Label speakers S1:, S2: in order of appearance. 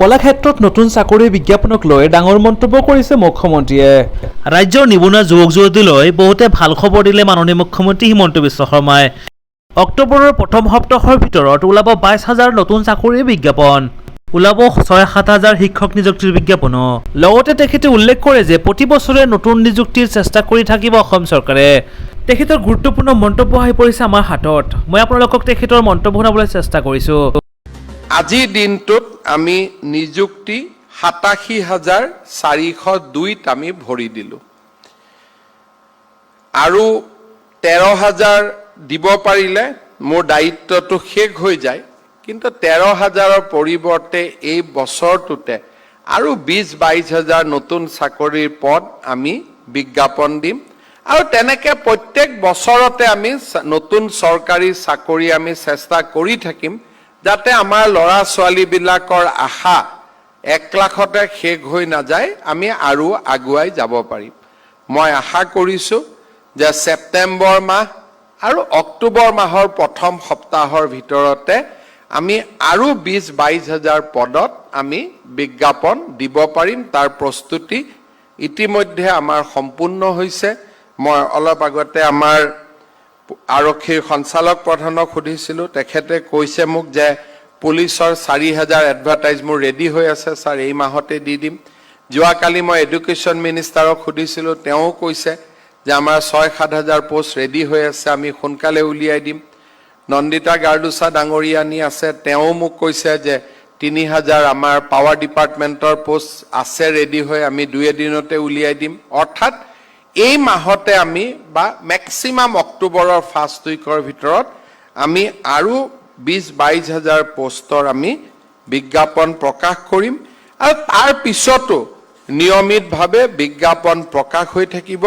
S1: কলাক্ষেত্ৰত নতুন চাকৰিৰ বিজ্ঞাপনক লৈ ডাঙৰ মন্তব্য কৰিছে মুখ্যমন্ত্ৰীয়ে।
S2: ৰাজ্যৰ নিবনুৱা যুৱক যুৱতীলৈ বহুতে ভাল খবৰ দিলে মাননীয় মুখ্যমন্ত্ৰী হিমন্ত বিশ্ব শৰ্মাই। অক্টোবৰৰ প্ৰথম সপ্তাহৰ ভিতৰত ওলাব 22 হাজাৰ নতুন চাকৰিৰ বিজ্ঞাপন, ওলাব 6-7 হাজাৰ শিক্ষক নিযুক্তিৰ বিজ্ঞাপনো।
S1: লগতে তেখেতে উল্লেখ কৰে যে প্ৰতি বছৰে নতুন নিযুক্তিৰ চেষ্টা কৰি থাকিব অসম চৰকাৰে। তেখেতৰ গুৰুত্বপূৰ্ণ মন্তব্য আহি পৰিছে আমাৰ হাতত। মই আপোনালোকক তেখেতৰ মন্তব্য শুনাবলৈ চেষ্টা কৰিছোঁ।
S3: আজিৰ দিনটোত আমি নিযুক্তি 87,402ত আমি ভৰি দিলোঁ আৰু 13 হাজাৰ দিব পাৰিলে মোৰ দায়িত্বটো শেষ হৈ যায়। কিন্তু 13 হাজাৰৰ পৰিৱৰ্তে এই বছৰটোতে আৰু 20-22 হাজাৰ নতুন চাকৰিৰ পদ আমি বিজ্ঞাপন দিম আৰু তেনেকে প্ৰত্যেক বছৰতে আমি নতুন চৰকাৰী চাকৰি আমি চেষ্টা কৰি থাকিম, যাতে আমাৰ ল'ৰা ছোৱালীবিলাকৰ আশা 1 লাখতে শেষ হৈ নাযায়, আমি আৰু আগুৱাই যাব পাৰিম। মই আশা কৰিছোঁ যে ছেপ্টেম্বৰ মাহ আৰু অক্টোবৰ মাহৰ প্ৰথম সপ্তাহৰ ভিতৰতে আমি আৰু 20-22 হাজাৰ পদত আমি বিজ্ঞাপন দিব পাৰিম। তাৰ প্ৰস্তুতি ইতিমধ্যে আমাৰ সম্পূৰ্ণ হৈছে। মই অলপ আগতে আমাৰ আৰক্ষীৰ সঞ্চালক প্ৰধানক সুধিছিলোঁ। তেখেতে কৈছে মোক যে পুলিচৰ 4000 এডভাৰটাইজ মোৰ ৰেডি হৈ আছে ছাৰ, এই মাহতে দি দিম। যোৱাকালি মই এডুকেশ্যন মিনিষ্টাৰক সুধিছিলোঁ। তেওঁ কৈছে যে আমাৰ 6-7 হাজাৰ পষ্ট ৰেডি হৈ আছে, আমি সোনকালে উলিয়াই দিম। নন্দিতা গাৰ্লোচা ডাঙৰীয়ানী আছে, তেওঁ মোক কৈছে যে 3000 আমাৰ পাৱাৰ ডিপাৰ্টমেণ্টৰ পষ্ট আছে ৰেডি হৈ, আমি দুই এদিনতে উলিয়াই দিম। অৰ্থাৎ এই মাহতে আমি বা মেক্সিমাম অক্টোবৰৰ ফাৰ্ষ্ট উইকৰ ভিতৰত আমি আৰু 20-22 হাজাৰ পষ্টৰ আমি বিজ্ঞাপন প্ৰকাশ কৰিম আৰু তাৰ পিছতো নিয়মিতভাৱে বিজ্ঞাপন প্ৰকাশ হৈ থাকিব।